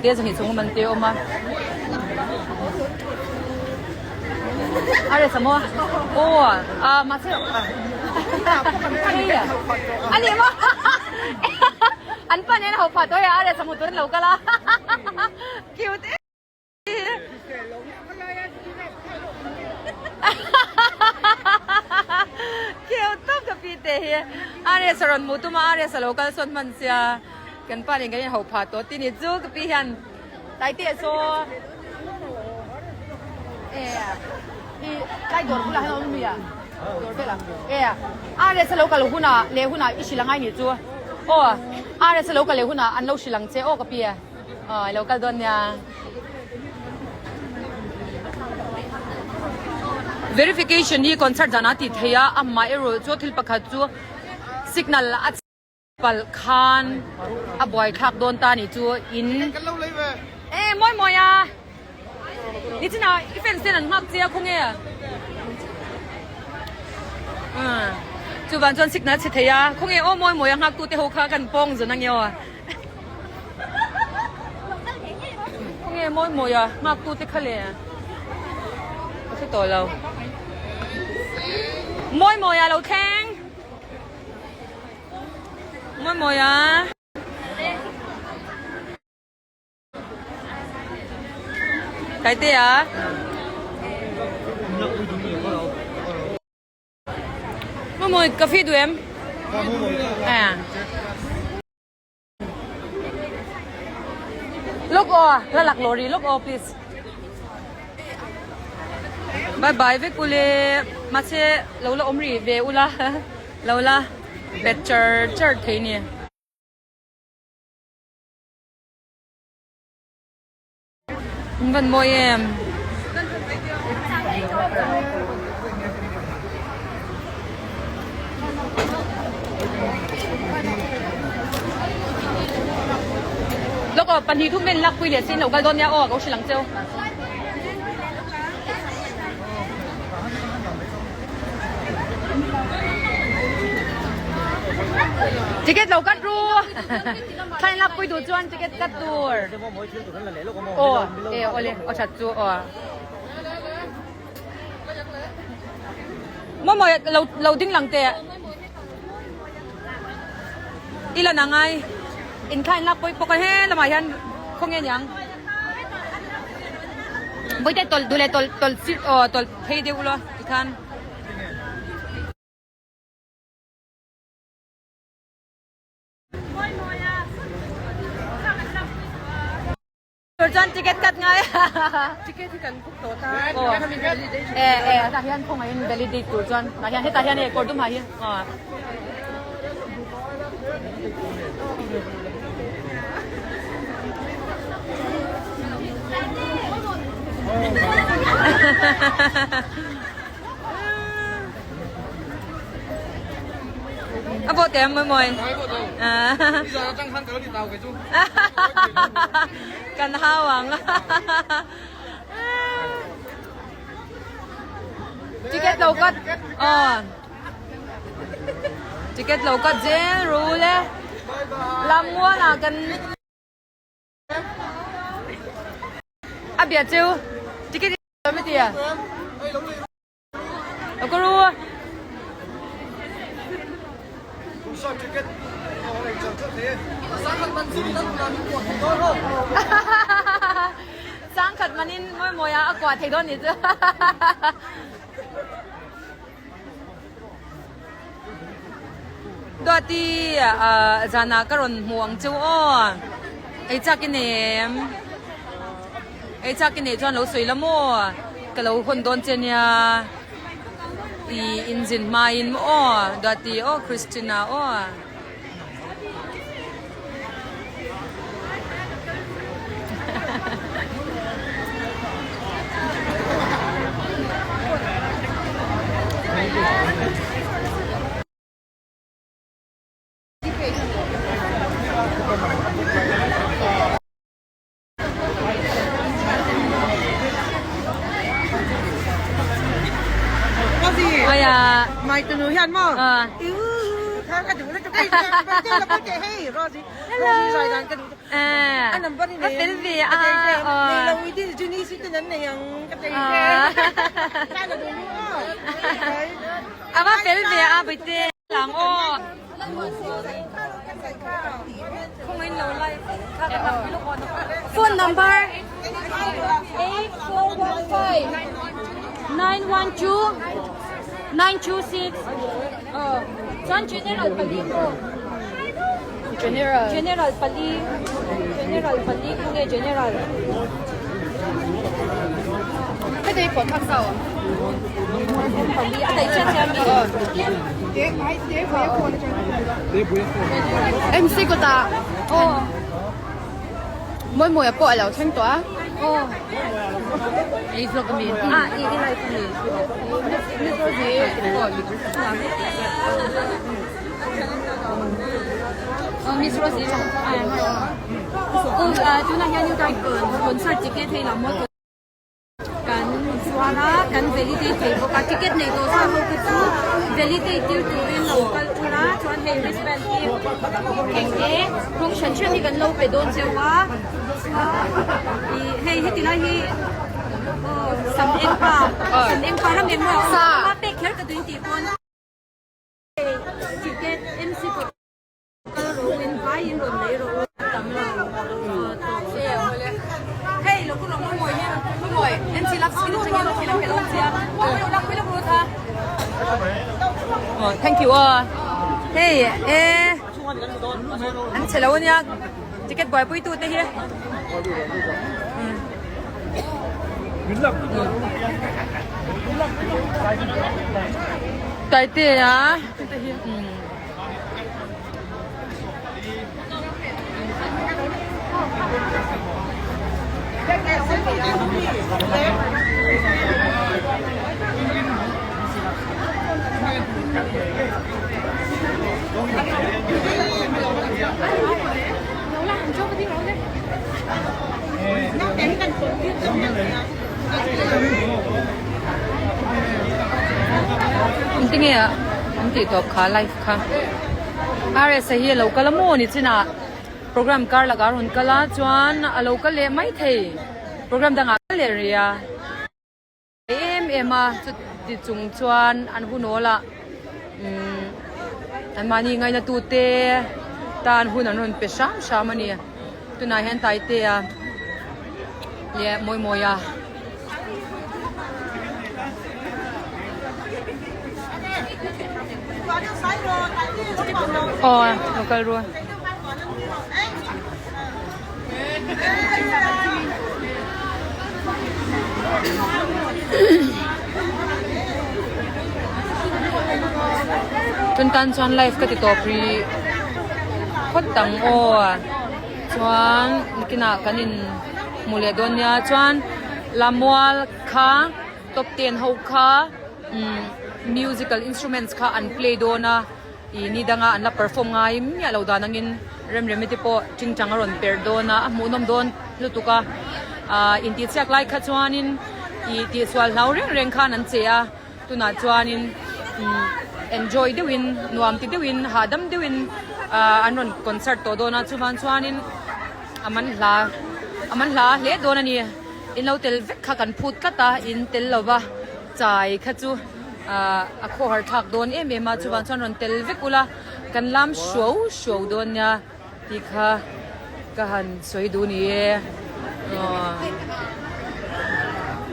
Te 200 chung man te awm a. A re sa maw? Aw a mahse hei a ani maw? An pa nen a ho phah tawh e a re sa hmu tur an lo kal a cute em. Cute tawp ka pi te hi a re sa rawn hmu tum a a re sa lo kal sawn hman sia. Kan pa nen kan inhauh phah tawh ti ni chu ka pi hian tlai teh saw e i tlai dawr bulah hian a awm mi a dawr velah e RS a lo kal hunah leh hunah i hrilh angai ni chu aw RS a lo kal leh hunah an lo hrilh ang che aw ka pi aw i lo kal dawn nia. Verification hi concert zan ah tih theih a amah erawh chu thil pakhat chu signal a Palh khan a buai thlak dawn ta nih chu in e mawi mawi a nichinah i fans ten an nghak che a khawnge umm chuvang chuan signal chhe thei a khawnge aw mawi mawi a nghak tu te ho kha kan pawng zawn ange aw khawnge mawi mawi a nghak tu te kha le ka hre tawh lo mawi mawi a lo thleng. Mawi mawi a. Kaite a. Mawi mawi coffee duh em? À. Look aw, la lak lawri look aw please. Bye bye vek ule mahse lo la awm rih ve ula lo la bet char char thei ni. In van mawi em. Lawk aw pahnih thum vel lakpui leh sin lo kal dawn nia aw ka hrilh ang cheu. Ticket lo cut ru. Thlain lakpui duh chuan ticket cut tur. Aw e awle aw that chu aw. Maw maw lo lo ding lang teh. I lan angai. In kha in lak pawi pawk a he lamah hian khaw nge niang. Bawihte tawlh duh leh tawlh tawlh chi aw tawlh phei deuh ula tikhan. Tur chuan ticket cut ngai Ticket hi kan book tawh ta. Aw e e tah hian khawngaihin validate tur chuan tah hian hetah hian e kawr dum ha hi aw. A bawh teh mawi mawi. Kan hau ang. Ticket lo cut. Aw. Ticket lo cut zel ru le. Lammual ah kan A bia chu ticket i ti a. Lo ka ru. Sangkhat manin mawi mawi ah a kuah thei dawn nih chu. Duati zanah ka rawn hmu ang chu aw. Ei chak i nei em? Ei chak i neih chuan lo sawi la maw? Ka lo hawn dawn che nia. I inzin hmain maw aw Duati aw Christina aw. Aya. Mai tunu hian maw? Ah. Kha ka duh lutuk. A fel ve a A va fel ve a Bawitte. Lang aw. Phone number 8415 912 926 Chuan General pali pawh General General pali General pali khaw nge General Heti hi phone phak sao a. Pali a daih chiah chiah mi. MC kawtah aw Mawi mawia pawh a lo thleng tawh a. Aw. Ei vlog ami. Ah i i live ami. Aw Miss Rosie lang. Aw tunah hian you guys concert ticket hei lam mawi. Kan zuar a, kan validate thei bawk a, ticket nei tawh sa ho kha chu validate tir turin lo kal ula chuan hei wristband hi eng e rawng hran hran hi kan lo pe dawn cheu a, ih hei heti lai hi aw sam eng pa sam eng pa ram eng maw a awm a pek kher ka tuin tih pawn ticket MC kawt. Kal rawh in vai in rawn lei rawh u tam lo tawp Hei lo ku rawng mawi hi mawi MC love skin atangin thil an pe dawn sia Oh thank you aw hei e an che lo ania ticket buaipui tu te hi Taitea Engtinge an tih tawp kha live kha. RS a hi a lo kal a maw ni chinah program kar lakah a rawn kal a chuan a lo kal leh mai thei program dangah a kal leh rih a em em a chuti chung chuan an hun awl ah umm an mahni ngaina tu te tan hun an rawn pe hram hram a ni tunah hian Taitea leh Mawimawia. Aw lo kal ru Chun tan chuan live ka ti tawp rih phawt ang aw chuan nikinah kan in hmu leh dawn nia chuan Lamual kha top ten ho kha umm musical instruments kha an play dawn a ih ni danga an la perform ngai miah lo dan angin Remremi te pawh tingtang a rawn perh dawn a a hmuhnawm dawn lutuk a ah intihchhiak lai kha chuanin ih tihsual hlau reng reng khan an che a tunah chuanin umm enjoy deuhin nuam ti deuhin hahdam deuhin ah an rawn concert tawh dawn a chuvang chuanin a man hla a man hla hle dawn a ni. In lo tel vek kha kan phut tlat a, in tel lova chai kha chu ahh a khawhar thlak dawn em em a, chuvang chuan rawn tel vek ula kan lam hruau hruau dawn nia tih kha ka han sawi duh ni e aw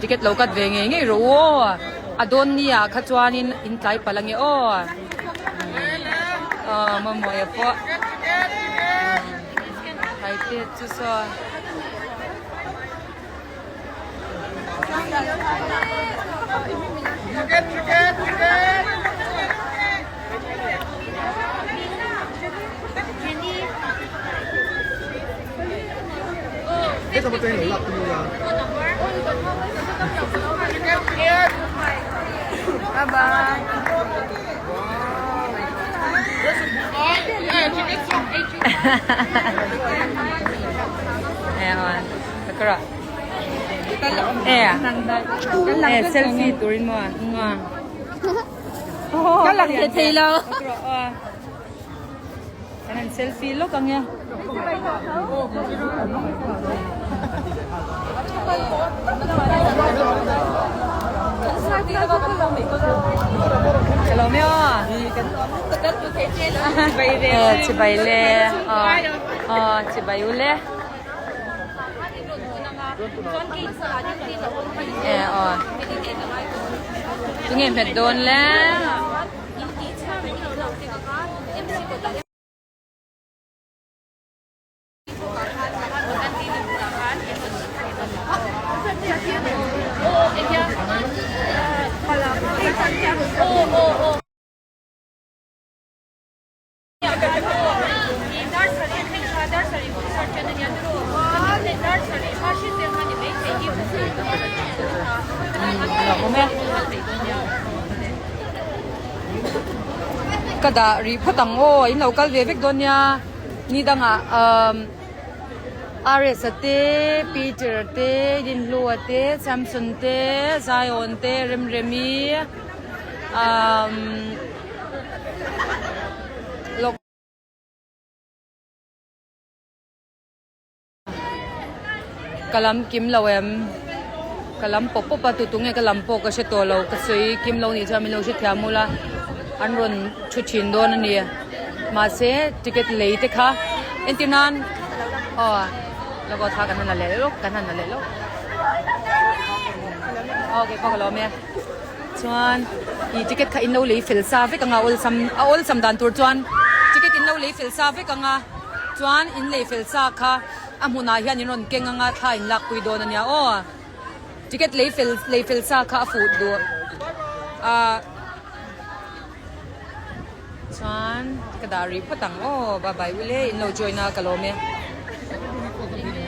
ticket lo cut ve ngei ngei rawh u aw a dawn nia kha chuanin in tlai palh ange aw aw mamawia pawh haite chu saw. Selfie turin maw Ka lang thei thei lo. Kan han selfie lawk ang e. Hello me aw. Chibai le. Aw chibai u le. E aw. Tunge hmet dawn le. Ka dah rih phawt ang aw in lo kal ve vek dawn nia ni dangah umm RS a te Peter a te Dinhlua te Samson te Zion te Remremi umm lawk. Ka lam kim lo em? Ka lam pawp pawp a, tutu nge ka lam pawh ka hre tawh lo, ka sawi kim lo nih chuan min lo hrethiam ula, an rawn thu thin dawn a ni. Mahse ticket lei te kha entir nan aw logo tha kan han la leh lawk kan han la leh lawk aw keipawh ka lawm e chuan ih ticket kha in lo lei fel sa vek ang a awlsam a awlsam dan tur chuan ticket in lo lei fel sa vek ang a. Chuan in lei fel sa kha a hmunah hian in rawn keng anga thla in lakpui dawn a nia aw. Ticket lei fel lei fel sa kha a fuh duh a. Chuan ka dah rih phawt ang aw bye bye ule in lo join a ka lawm e.